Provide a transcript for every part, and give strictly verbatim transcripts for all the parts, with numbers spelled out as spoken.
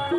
माई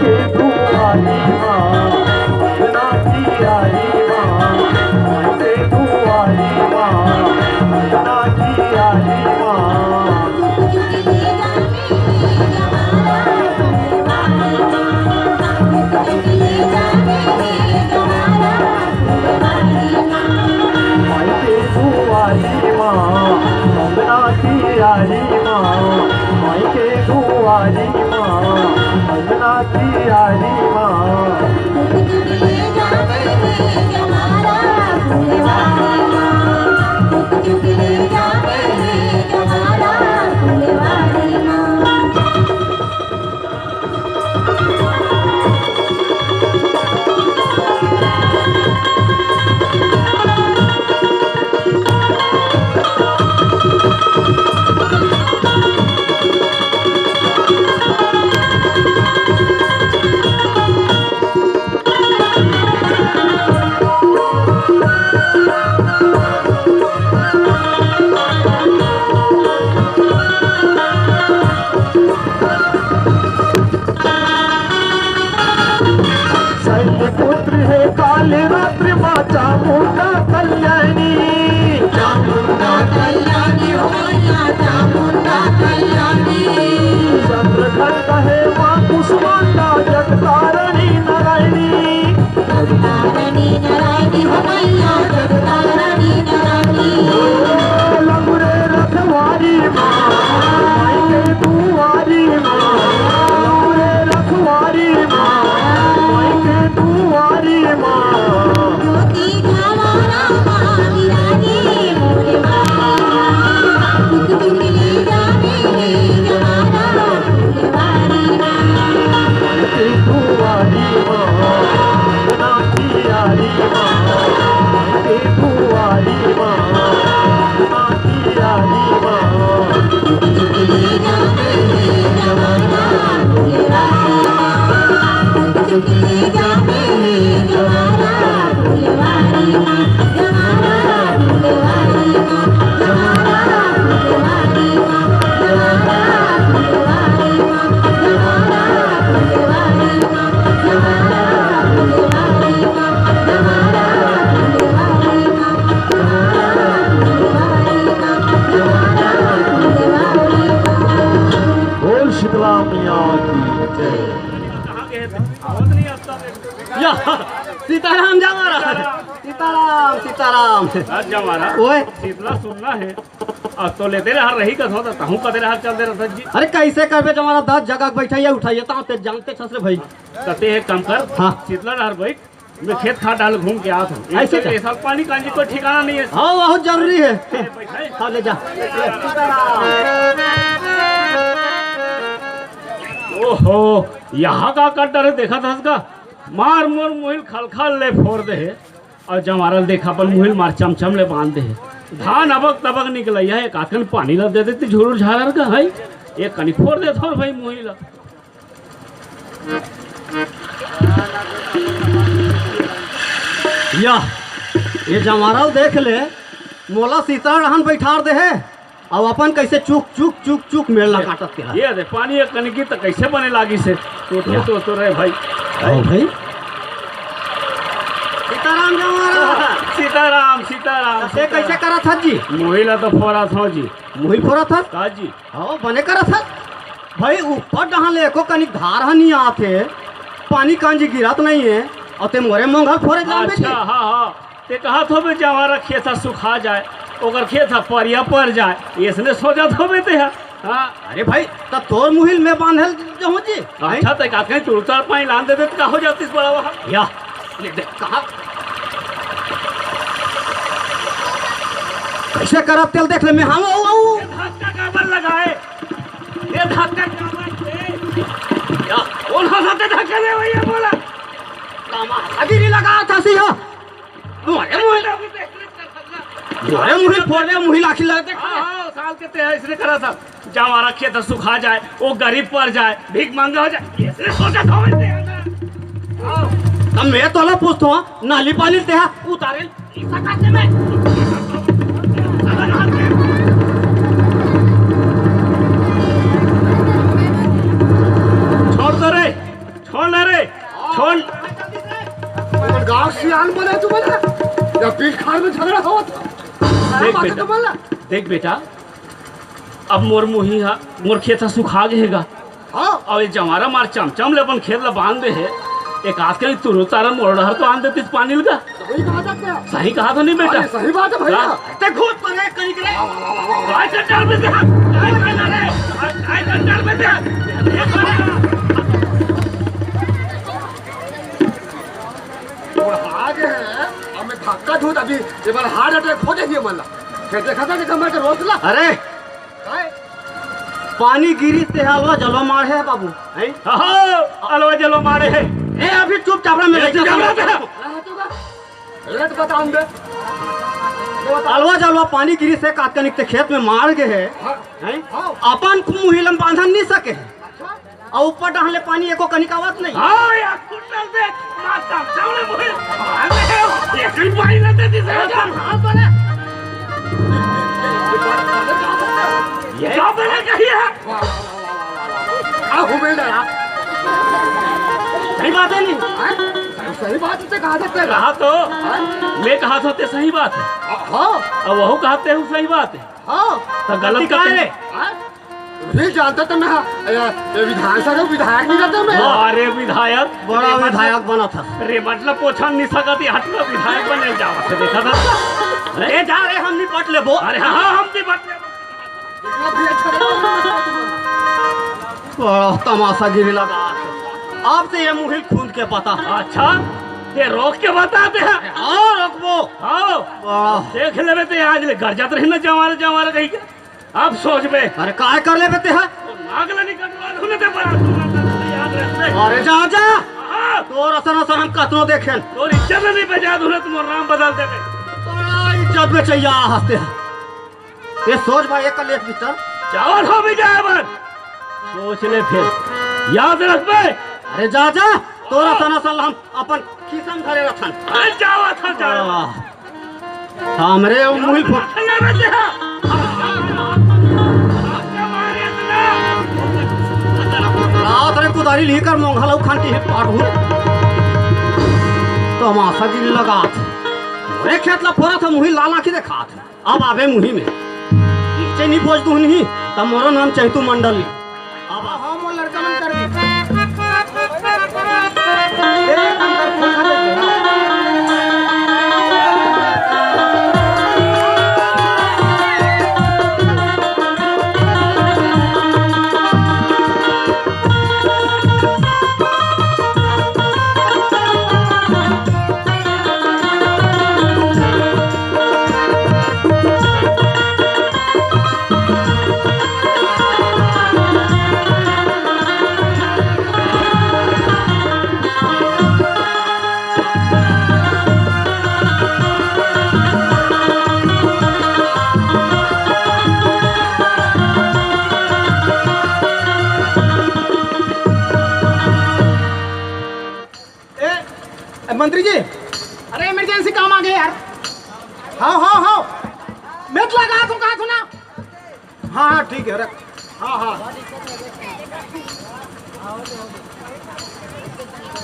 के दुआरी माँ, अंगना की आरी माँ, माई के दुआरी माँ, अंगना की आरी माँ। माई के दुआरी माँ, अंगना की आरी माँ, माई के दुआरी माँ, अंगना की आरी माँ। शैलपुत्र हे काल रात्रि माँ चामुंडा कल्याणी। चामुंडा कल्याणी हो मैया, चामुंडा कल्याणी। चंद्रघंटा हे माँ कुष्मांडा जगतारणी नारायणी। जगतारणी नारायणी हो मैया, जगतारणी नारायणी। लंगुरे रखवारी माँ, माई के दुआरी माँ, लंगुरे रखवारी माँ, माई के दुआरी माँ। ज्योति जवारा माँ विराजे मोरे माँ, टुक टुक ले जावे जवारा। बोल शीतला मैया की जय। या, सीताराम जमारा। सीताराम, सीताराम। आज जमारा। ओए। शीतला सुनना है। अब तो लेते रहा रही कथो तो तहूँ कदे रहा चल दे रहा जी। अरे कैसे करबे जमारा, दस जगह बैठा ये उठाइए तो आप जानते छस रे भाई। कते है कम कर। हाँ। शीतला रहर बैठ। मैं खेत खार डाल घूम के आत हूँ। ऐसे ये का? साल पानी कांजी कोई ठिकाना नहीं है। हाँ, बहुत जरूरी है। हाँ, ले जा। ओहो, यहाँ का कर डरे देखा था इसका? मार मोर मुहिल खलखल ले फोर दे है। और जमारा ल देखा अपन मुहिल मार चमचम ले बांध दे है। धान अबक तबक निकलइया हे, एकात कन पानी ल दे देती, झुरुर झारर का है, एक कनी फोर देथव भाई मुही ल। या, ये जमारा ल देख ले, मोला सीता डहन बइठार दे हे, अउ अपन कइसे चुक, चुक, चुक, चुक मेड़ ला काटत के हे। ये दे, पानी एक कनी की त कइसे बने लागिस हे? तो, तो, ला। तो, तो रे भाई। आओ भाई। सीताराम जमारा। सीताराम, सीताराम, त ते सीताराम। कइसे करत हस जी? मुही ला तो फोरत हंव जी। मुही फोरत हस? का जी? हव, बने करत हस। भाई, ऊपर डहन ले एको कनी धार ह नइ आत हे, पानी कांजी गिरत नइ हे, अउ ते मोरे मोंघा ल फोरे जान बे जी। अच्छा, हाँ, हाँ। ते कहत होबे जवारा खेत ह सुखा जाय, ओकर खेत ह परिया पर जाय, अइसने सोचत होबे ते ह। हाँ। अरे भाई, त तोर मुही ल मैं बांधे ल जाहूं जी? अच्छा, ते का कहीं तुरतार पानी लान दे दे, त का हो जातिस बड़वा? या, ये देख, कहा। कइसे करत तेला देख ले, मैं, हाँ, आऊ, आऊ। ये धक्का काबर लगाए? ये धक्का काबर दे? या, कौन हंसा ते धक्का दे भैया, बोला? कामा, अभी नहीं लगा था सी, हाँ। मोरे मुही, मोरे मुही फोड़ दे, मुही लाखी लग दे। हाँ, हाँ, साल के ते अइसने करा था। जवारा खेत सुखा जाय, वो गरीब पर जाय, भीख मंगा हो जाय, अइसने सोचत हवय ते। हाँ। त मैं तोला पूछत हंव, नाली पानी ते हा उतारे, अइसा काटे में। छोड़ दे रे। छोड़ ना रे, छोड़। हमर गांव सियान बने तू बने, या बीच खार में झगड़ा होवत। देख बात बेटा, तो बोल ना। देख बेटा, अब मोर मुही हा, मोर खेत हा सुखा गे हे गा। हाँ। अउ ये जवारा मार चमचम ले अपन खेत ला बांध दे हे। एकात कनी तुरतार मोर डहर तो आन देतिस पानी ल गा। सही कहा था क्या? सही कहा था नहीं बेटा? अरे सही बात है भैया। हाँ। ते खुद पर एक कहीं के लिए। वाह, वाह, वाह, वाह, वाह। काय चंडाल में से? काय चंडाल में से? बुढ़ा गे हे, हमें धक्का धूत अभी, ये बार heart attack हो जाही हमला। फिर देखा था कि मैं तो रोक ला। अरे, काय? पानी गिरिस ते अलवा जलवा माढ़े हे बाबू, हैं? हाँ, अलवा जलवा माढ़े हे। ए, अभी चुपचाप रह, मैं ए, लइका चुपचाप समझा रह। रहा तो बा। रेट बताऊं बे। अलवा जलवा पानी गिरिस हे, एकात कनिक ते खेत में माढ़ गे हे, हाँ। हैं? हाँ। अपन मुही ल बांधन नइ सके हे। अच्छा। अउ ऊपर डहन ले पानी एको कनिक आवत नहीं। हाँ, यार, कुंडल देख, माता, सामने मुही, मार दे, एक ही पानी न दे, दूसरे का। हाँ, बोले। ये क्या बोले कही है? आ, हुबेल डरा। सही बात है नहीं? हाँ? सही बात से कहा था तेरा। कहा तो। हाँ? मैं कहा था ते सही बात है। हाँ। अब वहू कहा ते हूँ सही बात है। हाँ। तो गलत गलती का कहा है? है? हाँ? ये जानता तो मैं, ये, ये विधानसभा का विधायक नहीं रहता मैं। अरे विधायक। बड़ा विधायक बना था। अरे मतलब पोछा नहीं सकत, ये हट के विधायक बने जावा से देखा था। अरे जा रे, हम निपट लेबो। अरे हाँ, हम निपट लेबो। इतना भी अच्छा नहीं। बड़ा तमाशागिरी लगा। अब तो ये मुहिल खून के पता। अच्छा, ये रोक के बताते हैं। हाँ, रोकबो। हाँ। बड़ा। देख लेबे ते आज ले घर जात रही ना जवार, जवार कहीं के। अब सोच बे। अरे काय कर लेबे ते हा? नागला नहीं कटवा दूँ ना ते बड़ा तू ना याद रखते। अरे जा, जा। हाँ। तोर असन असन हम कतनो देखेन। तोर इज्जत नहीं बचा दूँ ना, तुम नाम बदल देबे। बड़ा इज्जत में चाहिए हंसते हैं। ये सोच भाई, एक लेख विचार। जावत हो भी जाए बर। सोच ले फिर। याद रख बे। अरे जा, जा। तोर असन असन हम अपन खिसम धरे रखन। अरे जावत हो, जावत। आह। हमरे मुही फो-, रात रे कुदारी ली कर मोंघा लऊ खान की हित पाट हूँ। तमाशा गिरी लगात। मोरे खेत ला फोरत हे, मुही लाल आँखी देखात। अब आबे मुही में। इसे नहीं बोझ दूँ नहीं, तब मोरो नाम चैतू मंडल। अब हाँ, मोर लड़का मन कर दी। ए, अंदर पंखा दे दे। मंत्री जी, अरे इमरजेंसी काम आ गया यार। हाँ हाँ हाँ, मैं तो लगा तू कहा तू ना। हाँ हाँ ठीक है, रख। हाँ हाँ।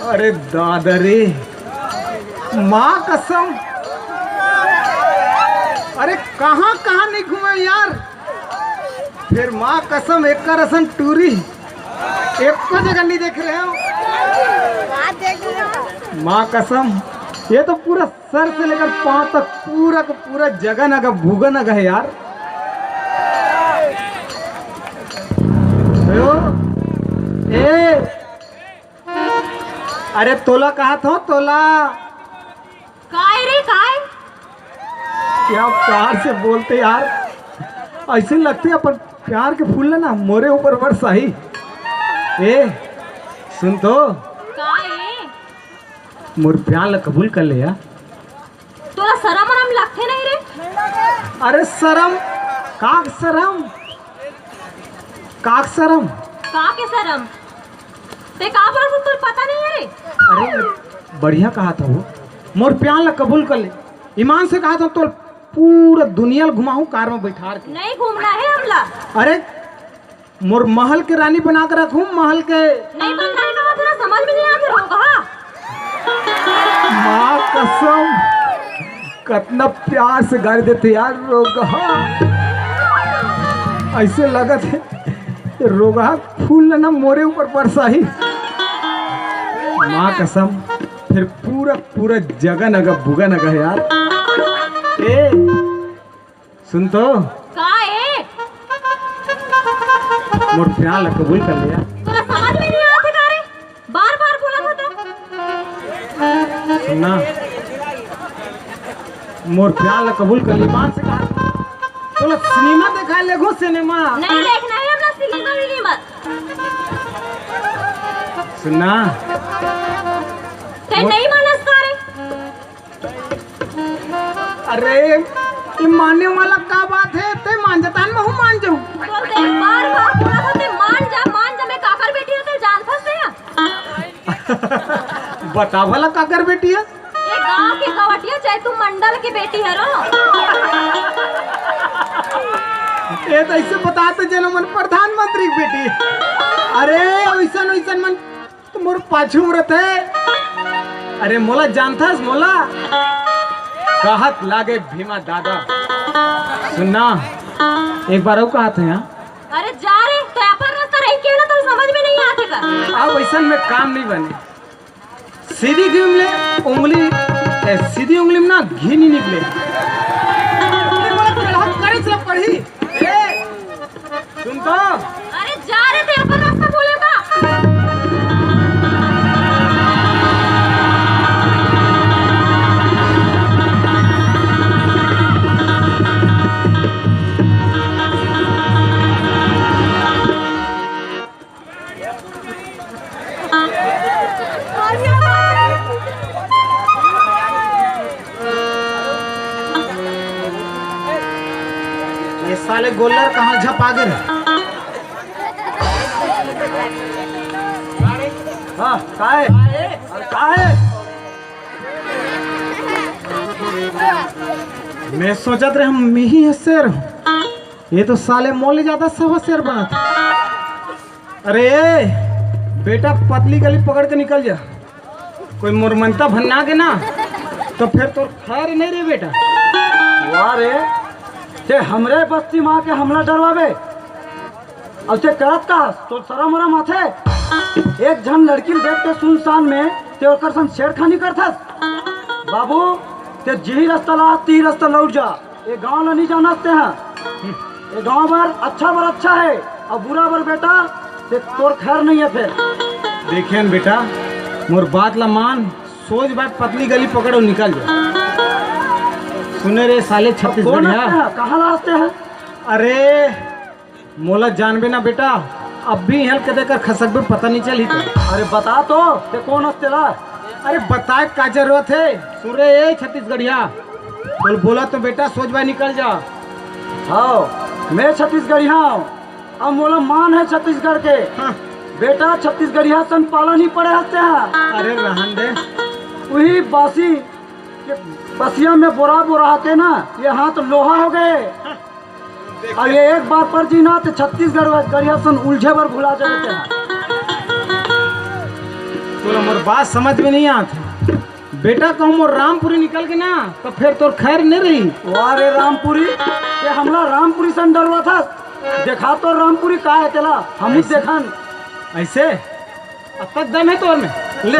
अरे दादा रे, माँ कसम। अरे कहाँ कहाँ नहीं घूमे यार। फिर माँ कसम, एक असन टूरी एको जगह नहीं देख रहे हो। माँ कसम, ये तो पूरा सर से लेकर पांव तक पूरा का पूरा जगह नगा भूगा नगा है यार। ए, अरे तोला कहा था, तोला। काय रे काय? क्या प्यार से बोलते यार, ऐसे लगते अपन प्यार के फूल ना मोरे ऊपर बरसाही। ए, सुन तो। काय? मोर प्यार ला कबूल कर ले यार। तोला शरम वरम लगथे नहीं रे? अरे शरम, काक शरम, काक शरम। का के शरम? ते का बोलत हस, तोर पता नहीं है रे? अरे बढ़िया कहा था वो, मोर प्यार ला कबूल कर ले। ईमान से कहा था, तो पूरा दुनिया ल घुमाहूँ कार में बैठार के। नहीं घूमना है हमला। अरे मोर महल के रानी बना के रखूं, महल के। नहीं बनना है, कहा तेरा समझ में नहीं आते रोगहा। माँ कसम, कितना प्यार से गाली देते यार रोगहा। ऐसे लगत है रोगहा फूल ना मोरे ऊपर बरसाही। माँ कसम, फिर पूरा पूरा जगह नगा बुगा नगा है यार। ए, सुन तो। का ए? मोर प्यार ला कबूल कर लिया। तोला समझ में नहीं आते का रे? बार बार बोला था तो। सुनना, मोर प्यार ला कबूल कर लिया। बात से कहा, तोला सिनेमा देखा लेगो, सिनेमा। नहीं देखना है अपना सिनेमा विनेमा। सुनना। ते मोर नहीं मानस का रे? अरे, ये माने वाला का बात है? ते मान जाता न, महू मान जाऊं। तो देख, बार बार बोला था, ते मान जा, मान जा, मैं काकर बेटी हूँ, ते जानता से। बतावा ला काकर बेटी है? ये गांव के कवटिया, चाहे तू मंडल के बेटी है रो। ये तो ऐसे बताते जनो मन प्रधानमंत्री की बेटी। अरे, वैसन वैसन मन तो मोर पाछू में रथे। अरे मोला जानथस मोला? कहत लागे भीमा दादा। सुनना, एक बार अउ कहत हे। अरे जा रे, तो अपन रास्ता रही के ना, तो समझ में नहीं आते का? अब ऐसन में काम नहीं बने। सीधी उंगली ले, उंगली, ए, सीधी उंगली में ना घी नहीं निकले। अरे मोला कलहत करे से पड़ी। ए, सुन तो। अरे जा रे, तेरे पर रास्ता बोलेगा। ये साले गोल्लर कहाँ झपा गे रे? हाँ, का हे? अरे, का हे? मैं सोचत रहे हम मिही है शेर। ये तो साले मोले ज्यादा सवा शेर बनत। अरे बेटा, पतली गली पकड़ के निकल जा। कोई मोर मनता भन्ना के ना, तो फिर तोर खैर नहीं रे बेटा। वाह रे, ते हमरे बस्ती में आके हमला डरवाबे? अब ते करत का हस? तोर शरम वरम आथे? एक झन लड़की ल देख के सुनसान में ते ओकर संग छेड़खानी करथस? बाबू, ते जिही रास्ता ला, तिही रास्ता लौट जा। ये गांव ला नहीं जानस ते हा। ये गांव बर अच्छा बर अच्छा हे, अउ बुरा बर बेटा, ते तोर खैर नहीं हे फिर। देखे न बेटा, मोर बात ला मान, सोच बात पतली गली पकड़ अउ निकल जा। सुने रे साले छत्तीसगढ़िया। कौन आते हैं? कहाँ ला आते हैं? अरे, मोला जानबे ना बेटा, अब भी इहल कदे कर खसकबे पता नहीं चली तो। अरे बता तो, ते कौन हस तेला? अरे बताए का जरूरत हे? सुन रे ए छत्तीसगढ़िया, बोल बोला तो बेटा, सोच बाय निकल जा। हाँ, मैं छत्तीसगढ़िया हूँ, अब मोला मान हे छत्तीसगढ़ के। हाँ। बेटा छत्तीसगढ़िया सन पाला नहीं पड़े हस ते हा। अरे रहन दे, वही बासी के बसिया में बोरा बोरा के ना, ये हाथ लोहा हो गए। और ये एक बार पर जी ना, तो छत्तीसगढ़ गड़िया सन उलझे बर भुला जाते हैं। तोला मोर बात समझ में नहीं आत। बेटा, कहूँ मोर रामपुरी निकल के ना, तो फिर तोर खैर नहीं रही। वाह रे रामपुरी, ये हमला रामपुरी सन डरवा था। देखा तो रामपुरी का है तेला, हम ऐसे? देखन। ऐसे? अब तक दम है तोर में। ले। हे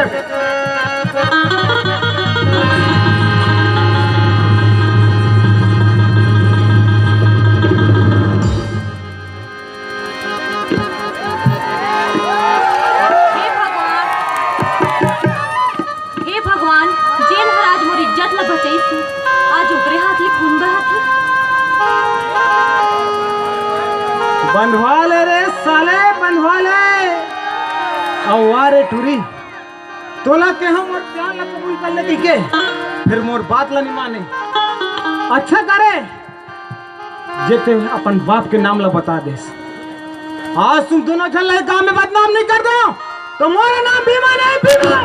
भगवान, हे भगवान, जेन हर आज मोर इज्जत ला बचइस हे, आज ओकरे हाथ ले खून बहाथे। बंधवा ले रे साले, बंधवा ले। अउ वाह रे टूरी, तोला के हम मोर प्यार ला कबूल कर ले कहिके, फिर मोर बात ला नहीं माने। अच्छा करे, जे ते अपन बाप के नाम ला बता देस। आज तुम दोनों झन ला गांव में बदनाम नहीं कर दो, तो मोर नाम भीमा नहीं, भीमा।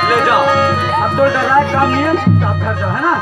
ले जाओ, अब तो डराए काम नहीं है, चुपचाप घर जाओ, है ना?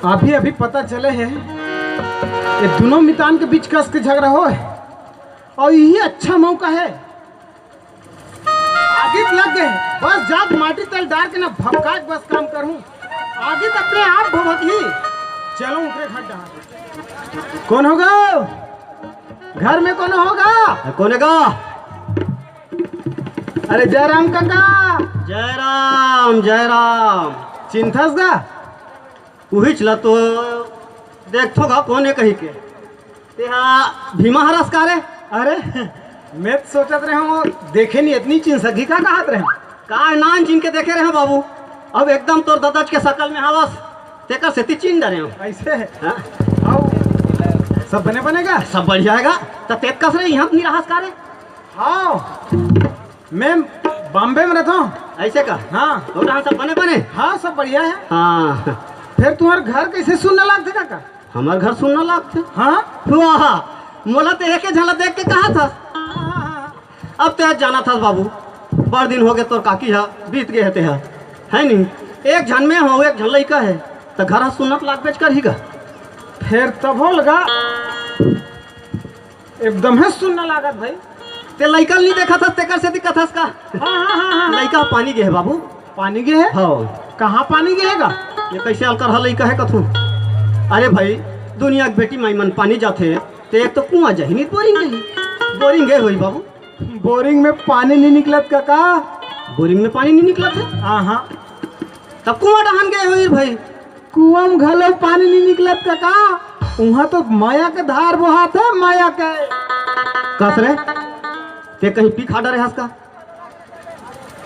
अभी अभी पता चले हे, ये दोनों मितान के बीच कस के झगड़ा होय, अउ यही अच्छा मौका है। आगी त लग गए, बस जात माटी तेल डार के ना भभका के बस काम करहूँ। आगी त अपने आप भभकही। चलो ओकरे घर डहार। कौन होगा? घर में कौन होगा? कौन होगा? अरे जयराम काका। जयराम, जयराम। चिंथस गा? उहिच ला तो देखथो गा कोन ए कहिके। तेहा भीमा हरस का रे? अरे, मैं तो सोचत रहे हूँ, देखे नहीं इतनी चिन सकी का कहत रहे हूँ। का नान चिन के देखे रहे हूँ बाबू, अब एकदम तोर ददच के सकल में हवस, तेकर सेती चिन डरे हूँ। ऐसे है? हाँ। आओ, सब बने बनेगा? सब बढ़िया है गा। त तेत कस रे, यहाँ नहीं रहस का रे? हाँ, मैं बॉम्बे में रहता हूँ। ऐसे का? हाँ। और यहाँ सब बने बने? हाँ, सब बढ़िया है। हाँ। फिर तुम्हार घर कैसे सुन्ना लागथे काका? हमार घर सुन्ना लागथे। हाँ। वाह, मोला तो एक झलक देख के कहा था। अब तो आज जाना था बाबू, बड़ दिन हो गए तोर काकी हा बीत गए हते हा, है नहीं? एक झन में हो, एक झन लइका है, तो घर हा सुन्ना तो लागबेच करही गा। फिर तब हो लगा। एकदम है सुन्ना लागत भाई। ते लइका ल नहीं देखा था, तेकर सेती कथस का? हाँ, हाँ, हाँ, हाँ। लइका पानी गे है बाबू। पानी गे है? हाँ। कहाँ पानी गे है गा? ये कैसे अलकर हा लइका है कथू? अरे भाई, दुनिया के बेटी माई मन पानी जाथे, ते एक तो कुआं जाही, नहीं बोरिंग जाही। बोरिंग गे होई बाबू। बोरिंग में पानी नहीं निकलत काका। बोरिंग में पानी नहीं निकलत है? हाँ, हाँ। तब कुआं डहन गे होई भाई। कुआं में घलो पानी नहीं निकलत काका, उहाँ तो मया के धार बोहात है, मया के। कस रे, ते कहीं पी खा डरे हस का?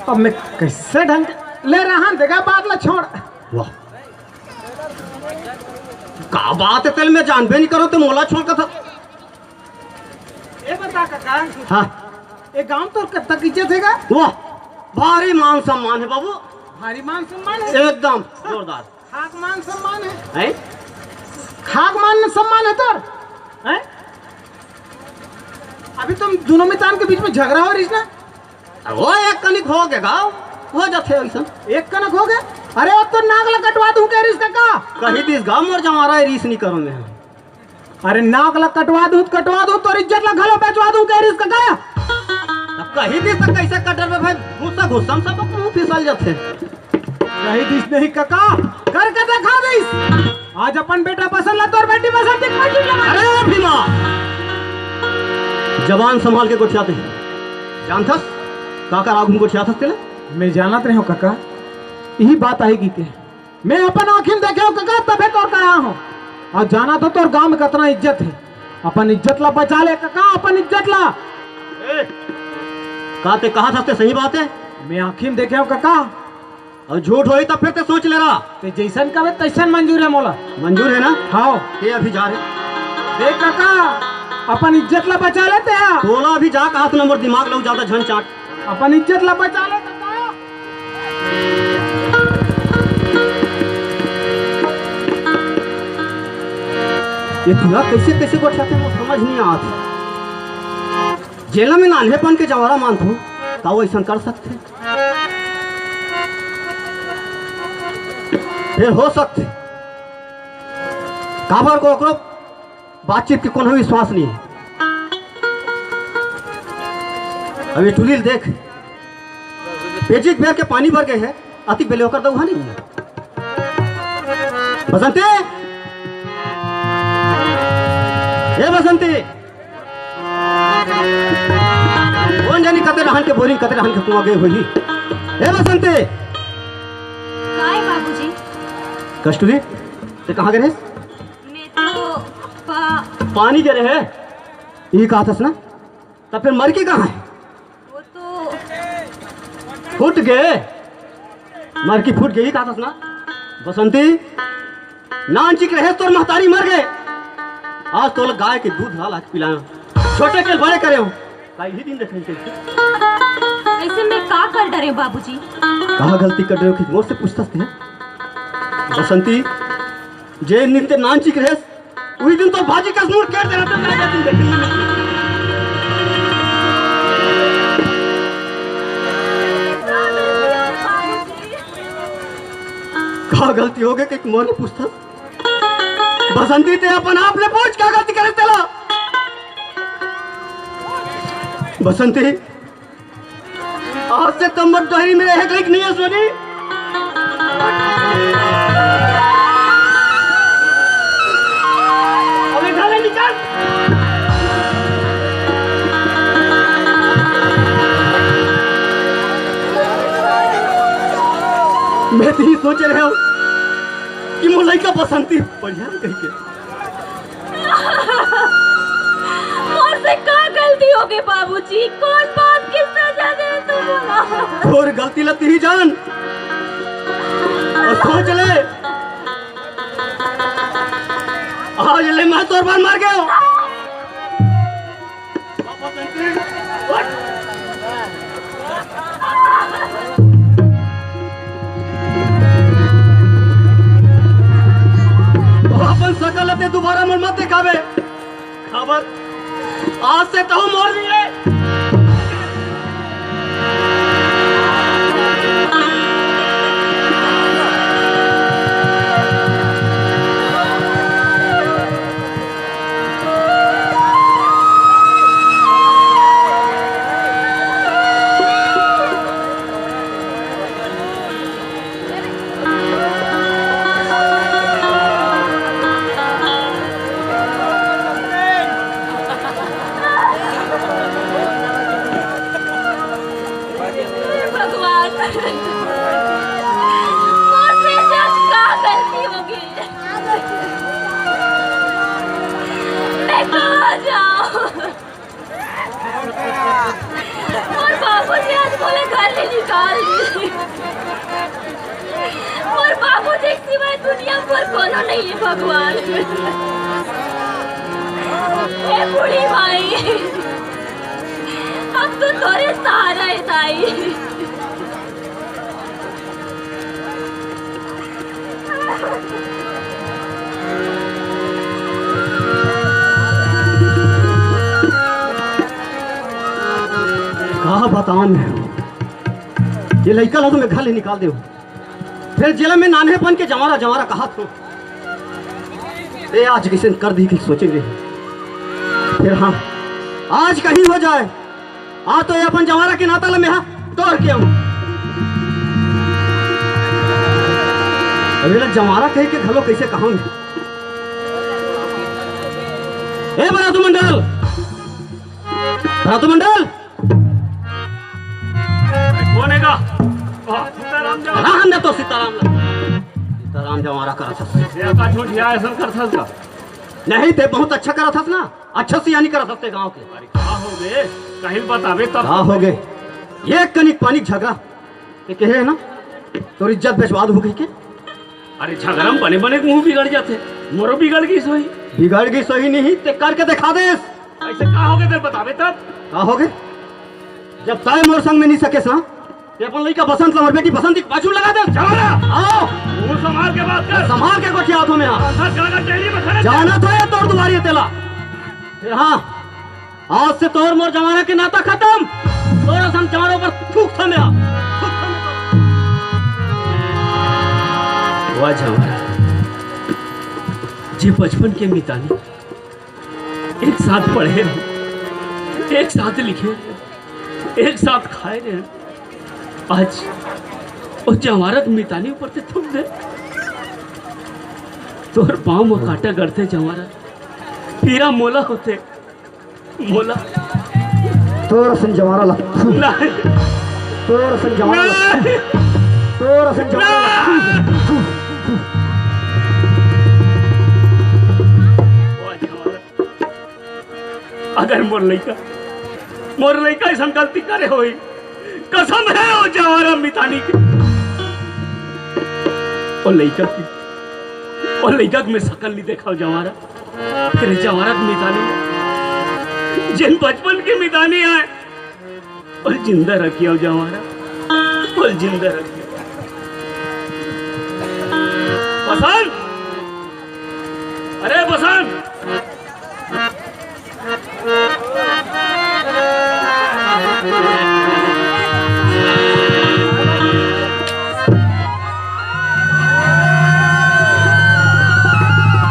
अब मैं कैसे ढंग के ले रहा, देखा बात ला छोड़। वाह, का बात है तेल, मैं जानबे नहीं करो, ते मोला छोड़ के था। ये बता काका, हाँ। ये गांव तो कब तक इज्जत है का? वाह, भारी मान सम्मान है बाबू। भारी मान सम्मान है? एकदम जोरदार। खाक मान सम्मान है। हैं? खाक मान सम्मान है तोर? हैं? अभी तुम दोनों मितान के बीच में झगड़ा हो रहीस ना? वो एक कनिक हो गए गाँव, हो जाते ऐसा। एक कनक हो गए? अरे, अब तो नाक ला कटवा दूं कह रहीस काका। कही दिस गाँव मोर जमारा है, रीस नहीं करो मैं। अरे, नाक ला कटवा दूं, कटवा दूं, तोर इज्जत ला घलो बेचवा दूं कह रहीस काका। अब कही दिस तो कैसे कटर में भाई, गुस्सा गुस्सा में सब मुंह फिसल जाते। कही दिस नहीं काका, करके दिखा दिस। आज अपन बेटा पसंद ला, तोर बेटी पसंद दिख, मत लगा। अरे भीमा, जबान संभाल के गोठियाते। जानथस, काका राघुम गोठियाथस तेला? मैं जानत रहे हूँ काका, यही बात आएगी के। मैं अपन आँखी में देखे हूँ काका, तबे तोर करा हूँ। और जाना तो तोर गांव में कितना इज्जत है। अपन इज्जत ला बचा ले काका, अपन इज्जत ला। ए, का ते कहा था ते सही बात है? मैं आँखी में देखे हूँ काका। अउ झूठ होही त फेर तें सोच ले रहा। तें जइसन कबे तइसन मंजूर हे मोला। मंजूर हे ना? हव। तें अभी जा रे। ए काका, अपन इज्जत ला बचा ले तें हा। तोला अभी जा कहत हंव ना, मोर दिमाग ला जादा झन चाट। अपन इज्जत ला बचा ले काका। ये टूरा कइसे कइसे गोठियाथे, मोर समझ नइ आवत हे। जेला मैं नान्हेपन के जंवारा मानथंव, का वो अइसन कर सकथे? फेर हो सकथे, काबर के ओकरो बातचीत के कोनो विश्वास नइ हे। अभी टूरी ल देख, पेजिक बेर के पानी भर गे हे, अतिक बेले ओकर दउहा नइ हे। बसंती! ए बसंती! कोन जानी कते डहन के बोरिंग, कते डहन के कुआं गे होही। ए बसंती! काय बाबूजी? कस्तूरी, तें कहाँ गे रहेस? मैं तो पा- पानी गे रहेंव, इही कहत हस ना? त फेर मरके कहाँ हे? वो तो फूट गे, मरके फूट गे, इही कहत हस ना? बसंती, नानचिक रहेस तोर महतारी मर गे, आज तोला गाय के दूध ला लाके पिलाएंव, छोटे के बड़े करेंव, का इही दिन देखेंव? अइसे मैं का कर डरेंव बाबूजी? का गलती कर डरेंव कि मोर से पूछथस तें? बसंती, जे दिन तें नानचिक रहेस, उही दिन तो भाजी कस नूर कर देना तो मैं दिन देख। का गलती हो गे कि मोर ले पूछथस? बसंती, तें अपन आप ले पूछ, का गलती करेंव तेला? बसंती, आज से तो मोर डहरी में रहे लायक नइ हे सोनी। अबे घर ले निकल। मैं तो इही सोचे रहेंव कि मोर लइका बसंती बढ़िया कहिके। मोर से का गलती हो गे बाबूजी? कोन बात के सजा दे तुम मोला? तोर गलती ला तिही जान। अउ सोच ले, आज ले मैं तोर बर मर गेंव। अपन सकल ला तें दुबारा मोर मत देखाबे। काबर आज से तहूं मोर नइ हे। भगवान, मोर से आज का गलती हो गे? मैं कहाँ जाऊँ? मोर बाबूजी आज मोला घर ले निकाल दिस। मोर बाबूजी के सिवाय दुनिया में मोर कोनो नइ हे भगवान। हे बूढ़ी माई, अब तो तोरे सहारा हे दाई। का बतावंव मैं, ये लइका ला तो मैं घर ले निकाल देंव, फेर जेला मैं नान्हेपन के जंवारा जंवारा कहत हंव, ए आज कइसन कर दिही कि सोचे नइ रहेंव। फेर हाँ, आज कहीं हो जाए, आज तो ये अपन जंवारा के नाता ला मैं हा तोड़ के आहूं। अब एला जंवारा कहिके घलो कइसे कहंव? ए बरातू मंडल, बरातू मंडल, कोन हे गा? वाह, सीताराम जा। राम दे तो सीताराम ला। सीताराम जंवारा करत हस। ये का झूठ या ऐसा करत हस का? नहीं, तें बहुत अच्छा करत हस ना। अच्छा सियानी करत हस तें गांव के। अरे का हो गे? कहीं बताबे तब। का हो गे? एक कनिक पानी झगरा। तें कहे हे ना, तोर इज्जत बेचवा दूं कहिके। अरे झगड़ा में बने बने मुंह बिगड़ जाथे, मोरो बिगड़ गई सोही। बिगड़ गई सोही नहीं, ते करके दिखा दे। ऐसे का हो गए तेरे बतावे तब? का हो गए? जब तय मोर संग में नहीं सके सा, ये अपन लइका बसंत ला मोर बेटी बसंती के पाछू लगा दे। चलो ना। आओ। मुंह संभाल के बात कर। संभाल के गोठिया हाथों में आ। अंदर जाकर डेयरी में खड़े थे। जाना था ये तोर दुआरी तेला। ए हाँ, आज से तोर मोर जमाना के नाता खत्म। तोर असन जमाना ऊपर थूक था मेरा। थूक था मेरा। वाह जमाना, जे बचपन के मितानी एक साथ पढ़े रहे, एक साथ लिखे रहे, एक साथ खाए रहे, आज वो जवारत मितानी ऊपर ते थूक दे। तोर पाँव में कांटा गड़थे जवारत, पीरा मोला होथे, मोला। तोर असन जवारा ला। नहीं। तोर असन जवारा ला। नहीं। तोर असन जवारा ला। नहीं। अगर मोर लइका, मोर लइका अइसन गलती करे होही, कसम हे ओ जवारा मितानी के। ओ लइका के, ओ लइका के मैं सकल नहीं देखा ओ जवारा। तेरे जवारा के मितानी, जेन बचपन के मितानी आय, ओ जिंदा रखिया ओ जवारा, ओ जिंदा रखिया। बसंत, अरे बसंत,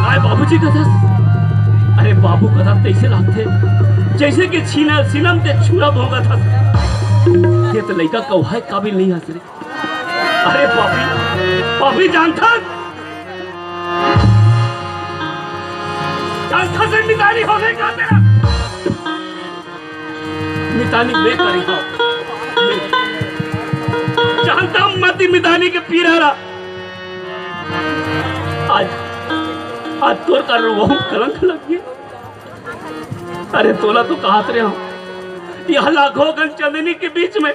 काय बाबूजी कथस? अरे बाबू कथस तइसे लागथे, जइसे कि छीना सीनम ते छुरा भोंगत हस। ये तो लइका कौहाय काबिल नहीं हस रे। अरे पापी, पापी जानथस? जानथस से मितानी हो गई का तेरा? मितानी मैं करी हूँ। जानता हूँ मती मितानी के पीरा ला। आज, आज तोर कारण वहू कलंक लग गया। अरे तोला तो कहत रहे हो, यह लाखों गन चंदनी के बीच में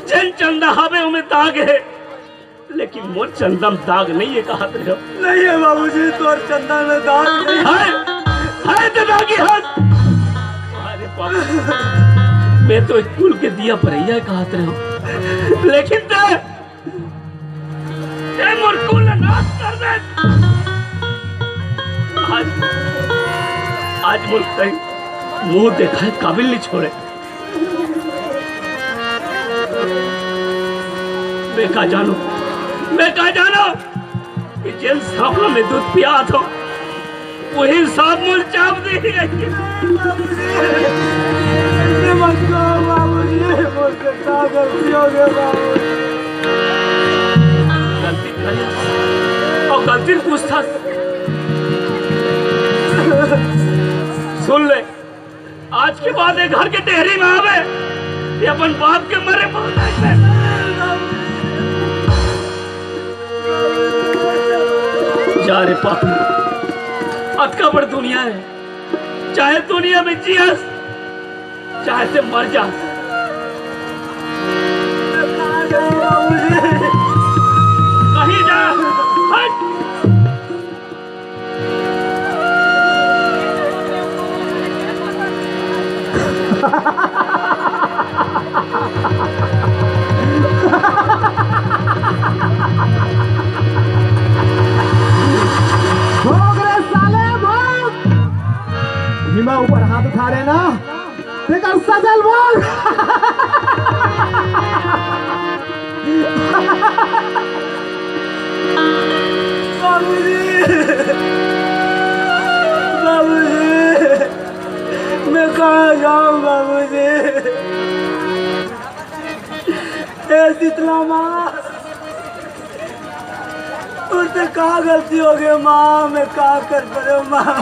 जेन चंदा हवे ओमे दाग हे, लेकिन मोर चंदा में दाग नहीं है, कहत रहे हो। नहीं है बाबूजी, तोर चंदा में दाग नहीं है। हाय, हाय तो दागी हस। अरे बाबू, मैं तो एक कुल के दिया परैया कहत रहे हो, लेकिन ते, ते मोर कुल नाश कर दे। आज, आज मोर कहीं मुंह देखा है काबिल नहीं छोड़े। मैं का जानो, मैं का जानो कि जेन सांप ला मैं दूध पियात हो, वही सांप मोर चाप दे। ऐसे मत कहो बाबूजी, मुझसे क्या गलती हो गई बाबूजी? गलती करी और गलती पूछता। सुन ले, आज के बाद ये घर के डेहरी में आवे, ये अपन बाप के मरे बहुत ऐसे। जा रे पापी, अतका बड़ दुनिया है, चाहे दुनिया में जियस, चाहे ते मर जास। कहीं जा, हट। भोग रे साले, भोग। भीमा ऊपर हाथ उठा रहे ना, तेकर सजल भोग। बाबूजी, बाबूजी, मैं कहाँ जाऊँ बाबूजी? ए शीतला माँ, मोर से का गलती हो गई माँ, मैं का कर पड़े माँ?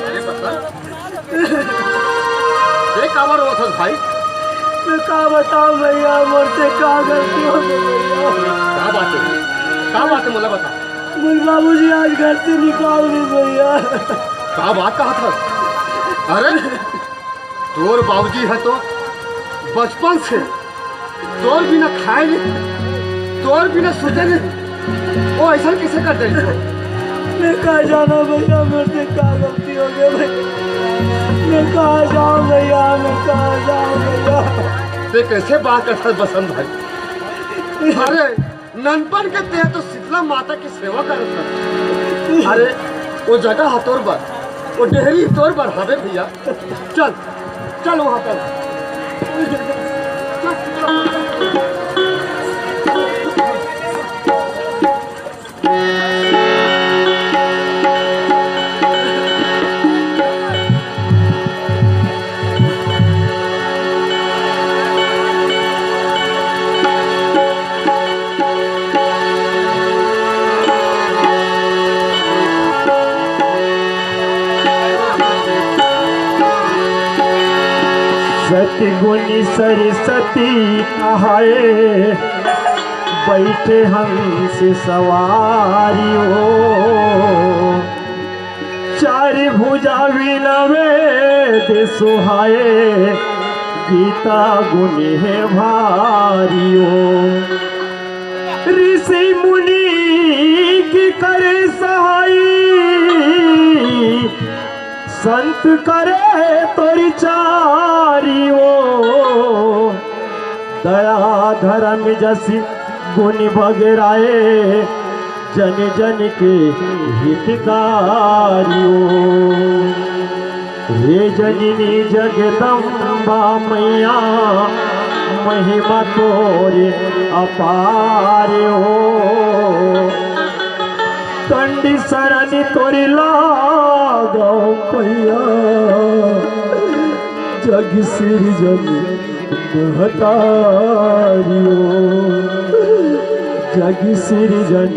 अरे बता, ये काबर रोवत हस भाई? मैं का बताऊं भैया, मोर से का गलती हो गई भैया। का बात है? का बात है, मोला बता। मोर बाबूजी आज घर से निकाल दे भैया। का बात कहत हस? अरे, तोर बाबूजी है तो बचपन से तोर बिना खाए नहीं, तोर बिना सुते नहीं, वो ऐसा कैसे कर दे? मैं कहाँ जाना भैया, मेरे से क्या गलती हो गई भैया? मैं कहाँ जाऊँ भैया, मैं कहाँ जाऊँ भैया? ते कैसे बात करता है बसंत भाई? अरे ननपन के ते तो शीतला माता की सेवा करत हस। अरे वो जगह हा तोर बर, वो डेहरी तोर बर हवे भैया। चल, चल वहाँ पर। सतगुणी सरस्वती कहाए, बैठे हंस सवारी हो। चारि भुजा विनवे दे सुहाए, गीता गुण हे भारी हो। ऋषि मुनि की करे सहाई, संत करे तोरी चारी ओ। दया धर्म जसि गुण बगराए, जन जन के हितकारी ओ। हे जननी जगदम्बा मैया, महिमा तोरे अपार हो। कंडी सरन तोरे लागव पैया, जग सिरजन महतारी हो। जग सिरजन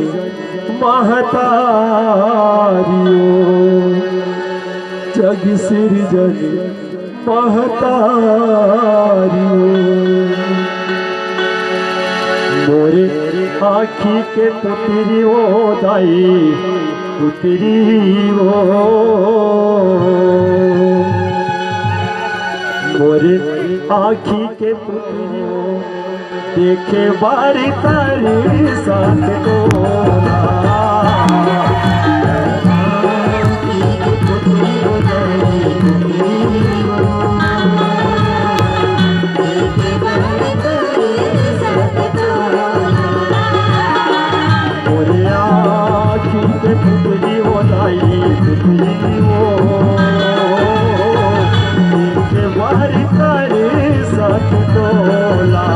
महतारी हो। जग सिरजन महतारी हो। मोरे आँखी के पुतरी ओ दाई, पुतरी ओ। मोरे आँखी के पुतरी ओ, देखे बारी तारी साथ तोरा। मोरे आँखी के पुतरी ओ दाई, पुतरी ओ, के बारी तारी साथ तोला।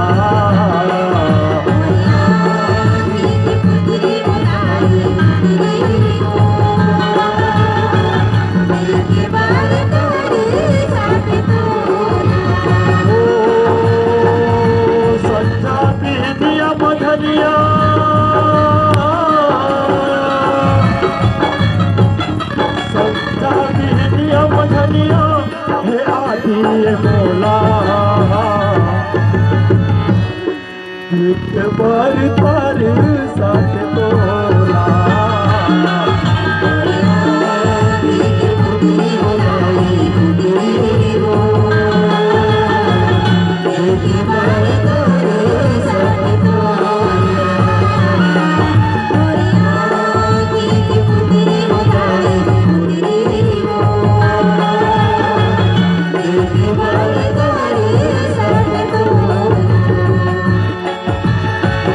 ओ, संझा बिहनिया मधनिया, संझा बिहनिया मधनिया, हे आदि मोला। एक बार तार साथ तोला।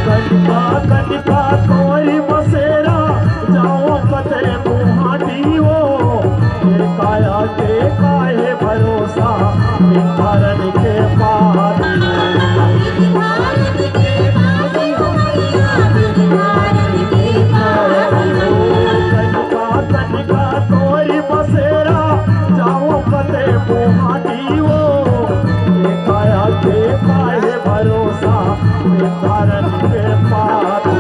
कनिका, कनिका तोरी बसेरा, जाओ कते मुहाटी हो। ये काया के काहे भरोसा, भिखारन के पाती हो। कनिका, कनिका तोरी बसेरा, जाओ कते मुहाटी हो। ये काया के काहे भरोसा, भिखारन के पाती।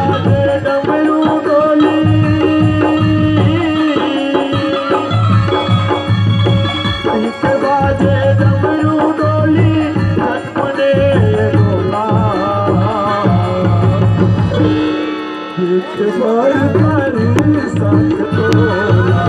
बाजे डमरू डोली, बाजे डमरू डोली, झनमने डोला। एक बार तारी साथ तोला।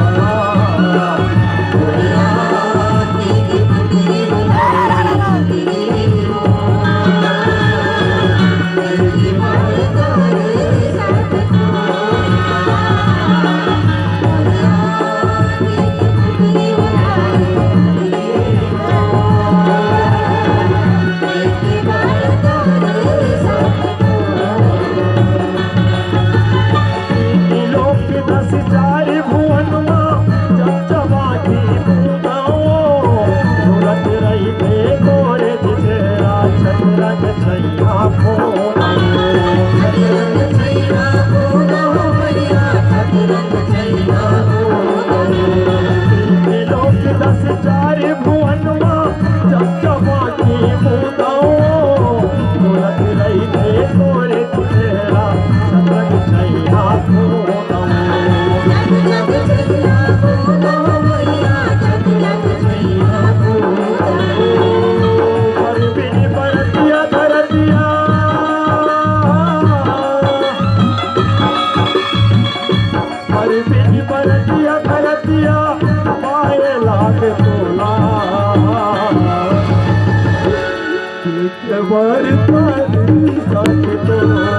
बिन बरतिया करतिया पाए लागे तोला। एक बार तारी साथ तोला।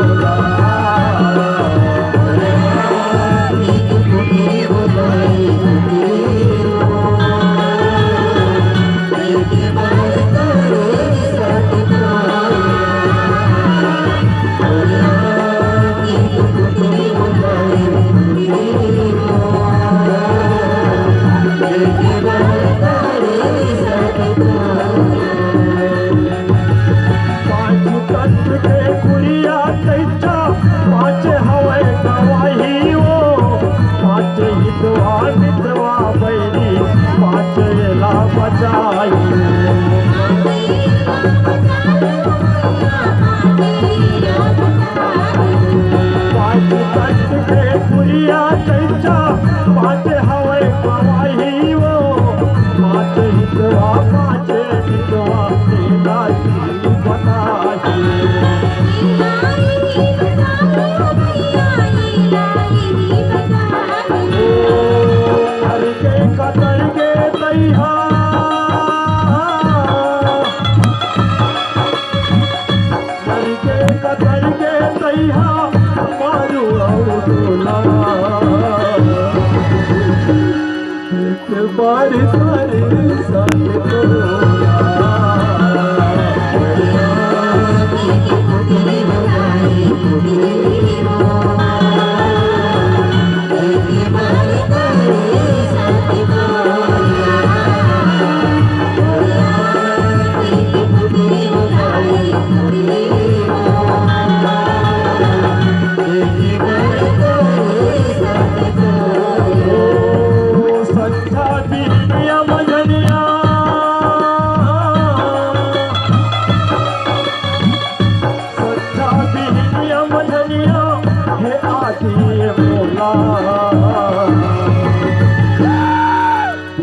पाँच तत्व के कुरिया तैचा, पाँच हवय गवाही वो, पाँच हितवा मितवा बैरी, पाँच एला बचाई। पाँच तत्व के कुरिया तैचा, पाँच हवय गवाही वो, पाँच हितवा, पाँच हितवा, तेरा जी बताही। ओ, करके कतर के तैहा। करके कतर के तैहा मारू अउ दूल्हा। एक बार तारी साथ तोला। सच्चा बिहिनिया मझनिया हे आदि मोला।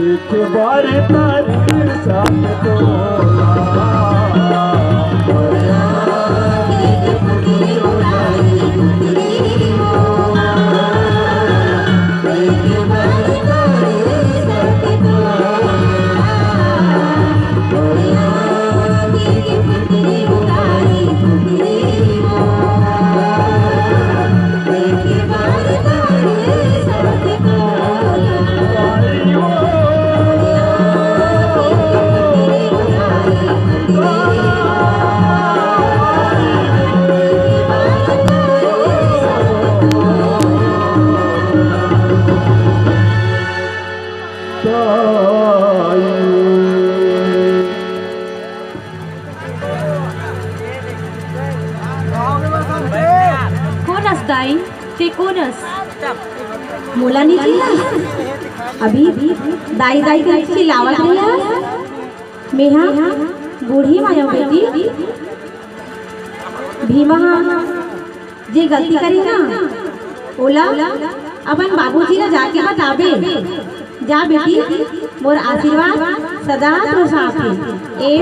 एक बार तारी साथ तोला। कोन अस दाई, ते कोन अस? मोला नहीं चिन्हा? अभी दाई दाई करके चिल्लावत रही हस। मेहा बूढ़ी माया बेटी, भीमा हा जे गलती करी ना, ओला अपन बाबूजी ला जाके बताबे। जा बेटी, मोर आशीर्वाद सदा तोर साथ हे।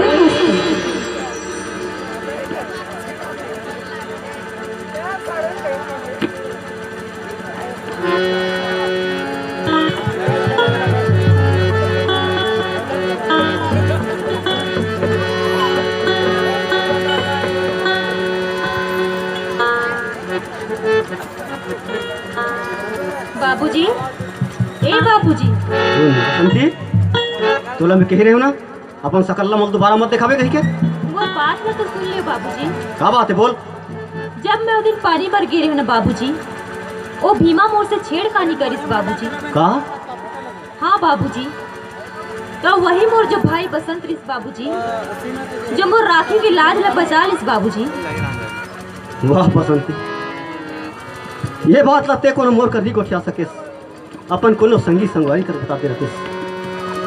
ए बाबूजी, ए बाबूजी। बसंती, तोला मैं कहे रहे हो ना, अपन सकल ला मोला दोबारा मत देखाबे कहिके। वो बात ला तो सुन ले बाबूजी। का बात हे, बोल। जब मैं ओ दिन पानी बर गे रहे हो ना बाबूजी, ओ भीमा मोर से छेड़खानी करिस बाबूजी। का? हाँ बाबूजी, तो वही मोर जो भाई बसंत रिस बाबूजी, जो मोर राखी के लाज ला बचा लिस बाबूजी। वाह बसंती, ये बात ला ते कोनो मोर कर नहीं गोठिया सकेस। अपन कोनो संगी संगवारी कर बताते रहते,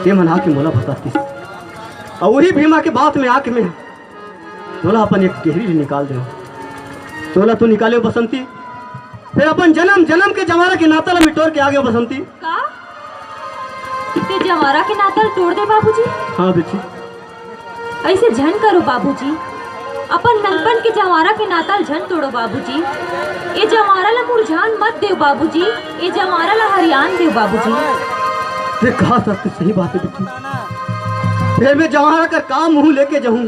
ते मन आके मोला बतातीस। अउ वही भीमा के बात में आके मैं तोला अपन एक डेहरी ले निकाल दे। तोला तो निकाले बसंती, फेर अपन जनम जनम के जमारा के नाता ला मिटोर के आगे बसंती। का? ते जमारा के नाता ला तोड़ दे बाबूजी? हाँ बेटी। ऐसे झन करो बाबूजी, अपन ननपन के जंवारा के नाता ल झन तोड़ो बाबूजी। ए जंवारा ला मुरझान मत देव बाबूजी, ए जंवारा ला हरियान देव बाबूजी। ते कहा सत्य सही बात हे बेटी। फेर मैं जंवारा कर का मुंह लेके जाहूं?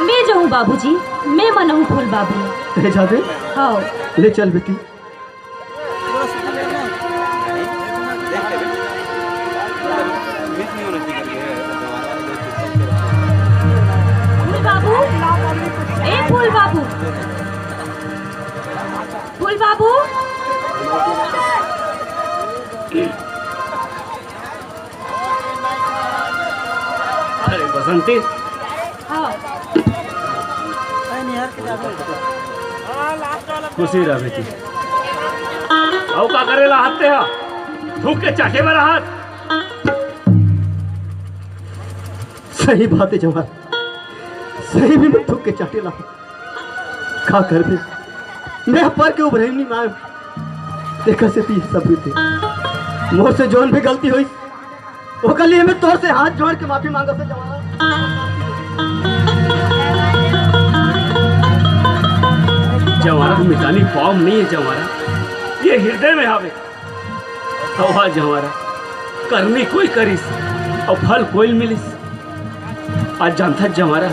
मैं जाहूं बाबूजी, मैं मनाहूं फूल बाबू। ते जाबे? हाँ। ले चल बेटी। फूल बाबू, ए फूल बाबू, फूल बाबू। अरे बसंती, हाँ। खुशी रह बेटी। अउ का करे ला हाथ ते हा? थूक के चाटे बर हाथ। सही बात हे जंवारा, सही में मैं थूक के चाटे ला। का करबे, मैं पर के उभरई नहीं मार। तेकर सेती सब बीते। मोर से जौन भी गलती होइस, ओकर लिए मैं तोर से हाथ जोड़ के माफी मांगत हंव जंवारा। जंवारा, मितानी पाप नहीं हे जंवारा, ये हृदय में हावे। अउ आज जंवारा, करनी कोई करिस अउ फल कोई मिलिस। आज जानथस जंवारा,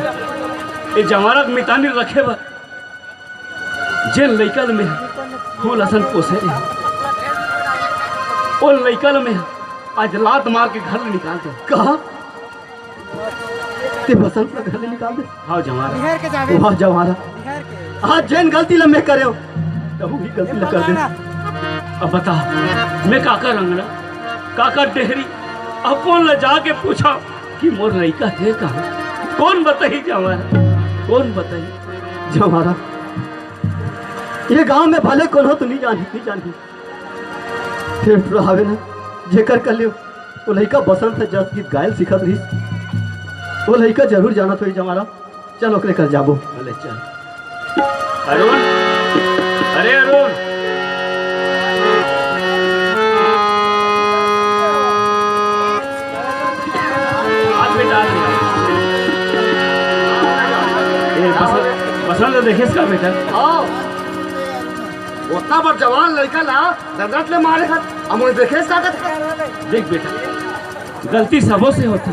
ये जंवारा के मितानी रखे बर जेन लइका ल मैं फूल असन पोसे रहेंव, ओ लइका ल मैं आज लात मार के घर ले निकाल देंव। कहा? ते बसंत ला घर ले निकाल दे? हाँ जंवारा। बिहार के जावे। वाह जंवारा। बिहार के। आज जेन गलती ला मैं करेंव, तहूं भी गलती ला कर दे। अब बता, मैं काकर अंगना, काकर डेहरी, अब कोन ला जाके पूछंव कि मोर लइका हे कहाँ? कोन बताही जंवारा? कोन बताही? जंवारा, ये गांव में भले कोनो तो नहीं जानही, नहीं जानही। फेर तो हावे ना, जेकर कर ले, वो लइका बसंत ह जस गीत गायल सीखत रहिस। वो लइका जरूर जानत होही जंवारा। चल ओकरे कर जाबो। भले चल। अरुण, अरे अरुण, आ बेटा, आ बेटा। ए, बसंत, बसंत देखेस का बेटा? हाँ। ओतना बड़ जवान लइका ला दंदरत ले मारे हस, अब मोला देखेस का कथे? देख बेटा, गलती सबो से होथे।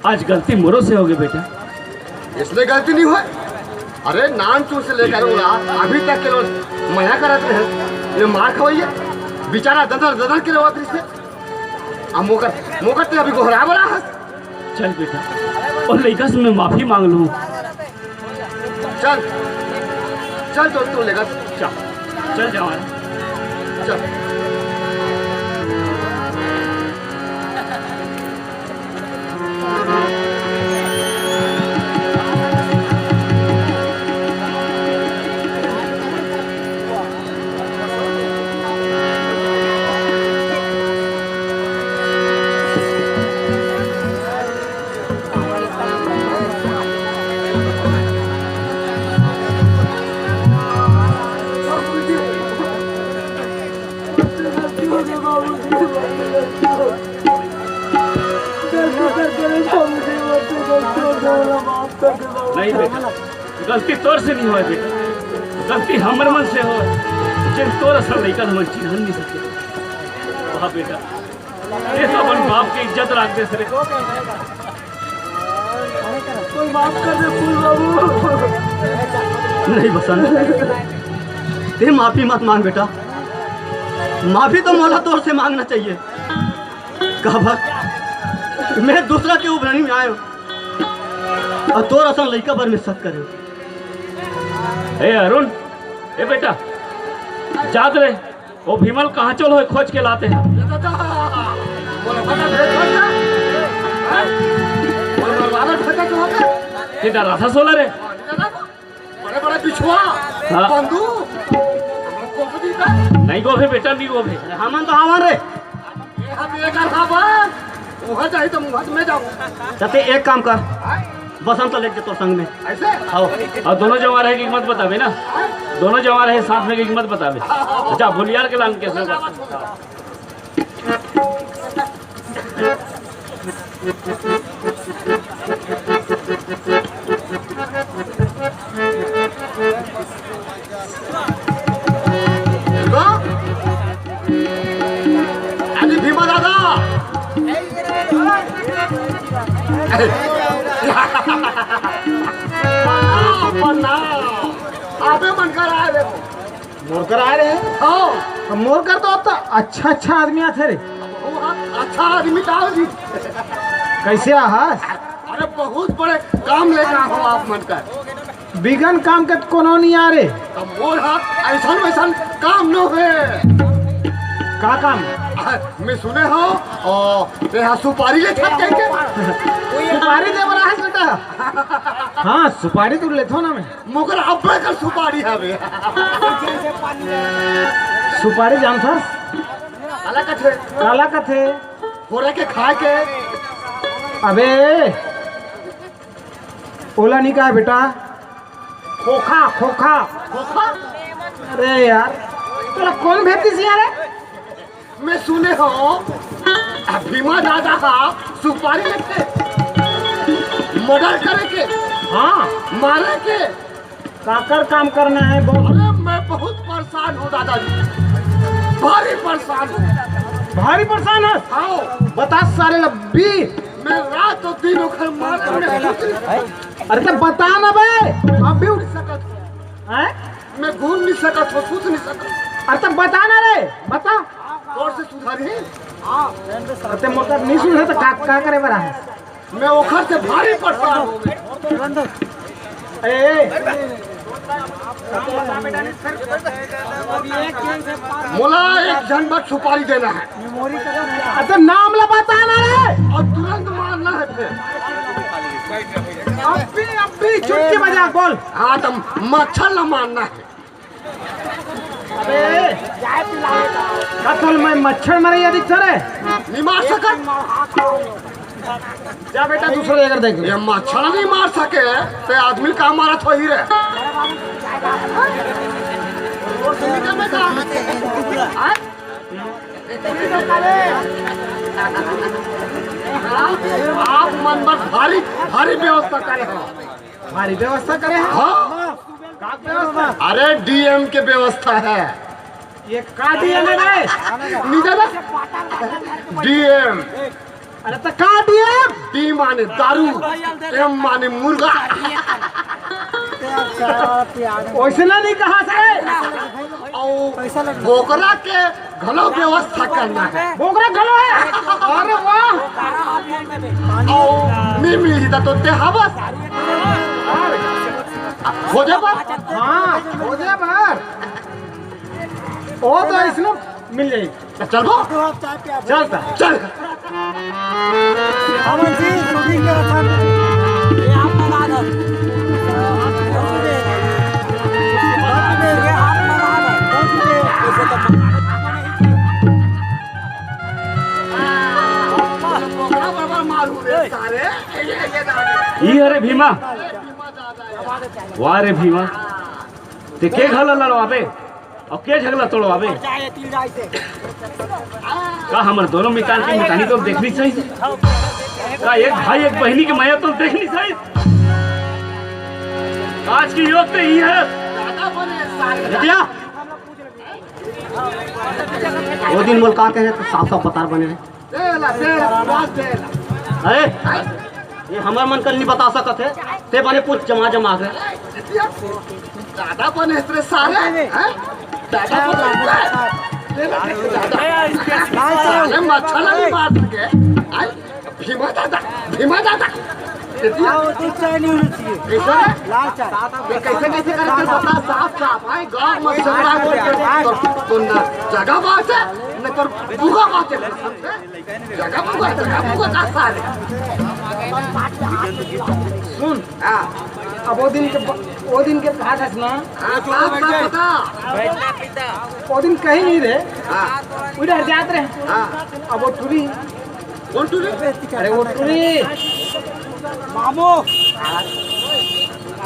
आज गलती मोरो से होगे बेटा। इसने गलती नहीं होय। अरे नानचुन से लेकर ओला अभी तक के लोग मया करत रहे, ये मार खवइया बेचारा ददर ददर के रोवत रहिस हे। अब मोकर, मोकर ते अभी गोहरा बला हस। चल बेटा, ओ लइका से मैं माफी मांग लूं। चल, चल तो, तो लेकर चल, चल जंवारा। चल। नहीं बेटा, गलती तोर से नहीं होय बेटा, गलती हमर मन से होय, जेन तोर असन लइका ल हमन चिन्हन नहीं सके। वाह बेटा, ये तो अपन बाप के इज्जत राख देस रे। कोई माफ कर दे फूल बाबू। नहीं बसंत, ते माफी मत मांग बेटा, माफी तो मोला तोर से मांगना चाहिए। काबर मैं दूसरा के उबरनी में आयो अउ तोर असन लइका बर मैं शक करे। ए अरुण, ए बेटा, जात रे, वो भीमल कहाँ चल होय, खोज के लाते हैं। बोला, बता, भेज, भेज ना। हैं? बोला, बोला, बादल फेंका तो होता। ये डराथा सोला रे। बड़े बड़े बिछुआ, हाँ। बंदूक, गोभी का? नहीं गोभी बेटा, नहीं गोभी। अरे हमन तो हमन रे। ये हम एक हाथ बस, वहाँ जाही तो मुँह में जाऊँ। त ते एक काम कर, बसंत लेके तोर संग में। ऐसे? हाँ। अउ दोनों जंवारा हे कि मत बताबे ना, दोनों जंवारा हे साथ में कि मत बताबे। अच्छा, भुलियार के लान के संग। अरे भीमा दादा, प्रणाम, प्रणाम। अबे मन कर आए रे। मोर कर आए रहे? हाँ। तो मोर कर तो अब तो अच्छा अच्छा आदमी आथे रे। वो अच्छा आदमी का जी। कैसे आहास? अरे बहुत बड़े काम लेके आए हो आप मन कर। बिगन काम के कोनो नहीं आ रे। तो मोर हाथ ऐसन वैसन काम न होए। का काम? आ, मैं सुने हो, ओ, ते हा सुपारी ले छत के। सुपारी दे बड़ा है बेटा। हाँ, सुपारी तो लेथो ना मैं। मोकर अब्बे का सुपारी हवे। सुपारी जानथस? काला कथे? काला कथे? होरे के खाए के। अबे, ओला नहीं कहा बेटा, खोखा, खोखा। खोखा? अरे यार, तोला कौन भेज दिस यार? मैं सुने हो, भीमा दादा हा सुपारी लेके मर्डर करे के, हाँ। मारे के। काकर काम करना है बहुत? अरे मैं बहुत परेशान हूँ दादाजी, भारी परेशान हूँ। भारी परेशान है? हाँ। बता सारे लब्बी। मैं रात और दिन ओखर मारे में अरे तो बता ना बे, अभी उठ सकत हो। हैं? मैं घूम नहीं सकत हो, सोच नहीं सकत। अरे तो बता ना रे, बता। और से सुधारी? अरे तो मतलब नहीं सुन रहे तो का, का करे बड़ा है? मैं ओखर से भारी परेशान हूँ। ए, ए। मोला एक झन बर सुपारी देना है। अच्छा, नाम ला बता ना रे। और तुरंत मारना है फिर। अभी, अभी चुटकी बजा, बोल। हाँ, तो मच्छर ला मारना है। अबे, का तोल मैं मच्छर मरैया दिखता रे? नहीं मार सकत। जा बेटा, दूसरा जगह देख ले। ये मच्छर नहीं मार सके, ते आदमी का मारत होही रे? आप, आप मन बस भारी, भारी व्यवस्था करे हो। भारी व्यवस्था करे हो? हाँ। का व्यवस्था? अरे डीएम के व्यवस्था है। ये का डीएम है रे? नहीं दादा, डीएम। अरे तो का डीएम? डी माने दारू, एम माने मुर्गा। वैसे ना नहीं कहा से। और बोकरा के घलो व्यवस्था करना है। बोकरा घलो है। अरे वाह। और नहीं मिली तो ते हवस। हो जा बात। हाँ, हो जा बात। ओ तो इसमें मिल जाई। चल बो। चल ता। चल। अमन जी, shooting के रखा। ये आप बना दो। ये आप बना दो। ई अरे भीमा, वाह रे भीमा, ते के घला लड़वाबे? अउ के झगला तोड़वाबे? का हमर दोनों मितान के मितानी तो देखनी चाहिए? का एक भाई एक बहिनी के मया तो देखनी चाहिए? आज के युग ते ई है। बिटिया, वो दिन मोला का कहे तो साफ साफ पतार बने रहे। अरे, ये हमर मन कर नहीं बता सकत है। ते बने पूछ जमा जमा के। दादा बने तेरे सारे, हैं? दादा बने तेरे। ले ले, ले ले, दादा। साले मच्छर नहीं मार सके, हैं? भीमा दादा, भीमा दादा। कितना? हाँ, वो तो चाय नहीं होना चाहिए। कैसे? लाल चाय। ये कैसे, कैसे करके बता साफ साफ, हैं? गाँव में झगड़ा बोल के तो, तो ना जगह बात है, न तो बुरा बात है। जगह बुआ, जगह बुआ का सारे। सुन, हाँ। अब वो दिन के ब-, वो दिन के कहा था ना? हाँ, बात, बात बता। वो दिन कहीं नहीं रहे। हाँ। उधर जात रहे। हाँ। अब वो टुरी। कौन टुरी? अरे वो टुरी। मामू।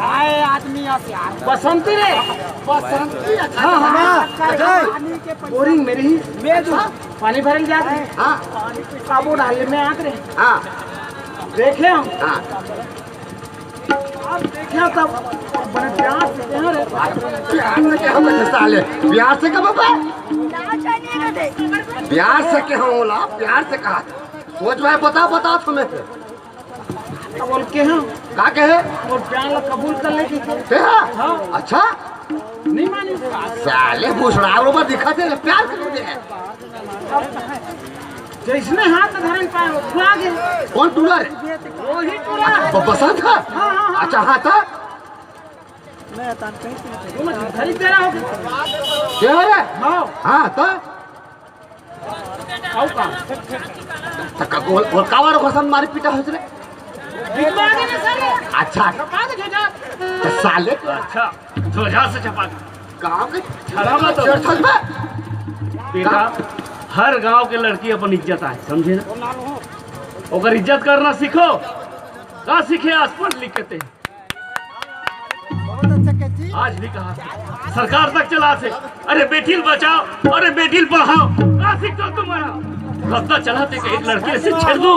आए आदमी यार। बसंती रे। बसंती, अच्छा। हाँ, हाँ। पानी के पैसा। बोरिंग मेरी ही। मैं दूँ। पानी भरन जात रहे। हाँ। अब वो डाले में आत रहे। हाँ। देखे हम। हाँ। अब देखा तब बड़े प्यार से कह रहे। प्यार से कहा बे साले, प्यार से कहा बे। प्यार से कहा होला, प्यार से कहा। सोच भाई, बता, बता तुम्हें। अब बोल के हम का कहे? वो प्यार ला कबूल कर ले कि ते हा? हाँ। अच्छा। नहीं मानी। साले भूसड़ा रो दिखा दे, प्यार कर दे। जैसने हाथ में धरन पाए, वो टूरा गए। कौन टूरा रे? वही टूरा। ब-, बसंत का? हाँ, हाँ, हाँ। अच्छा, हाँ, तो? मैं तान कहीं से नहीं। तुम धरी तेरा हो गया। क्या हो रे? हाँ। हाँ, तो? आओ का? तो का गोल, गोल कावारो खसन मारी पीटा होत रे? बिगमा गए ना साले। अच्छा। बात है, झोझा। तो साले। अच्छा, झोझा से चपा। गाँव के छलावा तो। चढ़ छल बे। बेटा, हर गांव के लड़की अपन इज्जत आए, समझे ना? ओकर इज्जत करना सीखो। का सीखे आज पढ़ लिख के ते? आज भी कहा सरकार तक चला थे, अरे बेटी ल बचाओ, अरे बेटी ल पढ़ाओ। का सीखो तुम्हारा? रस्ता चला थे कि एक लड़की ऐसे छेड़ दो।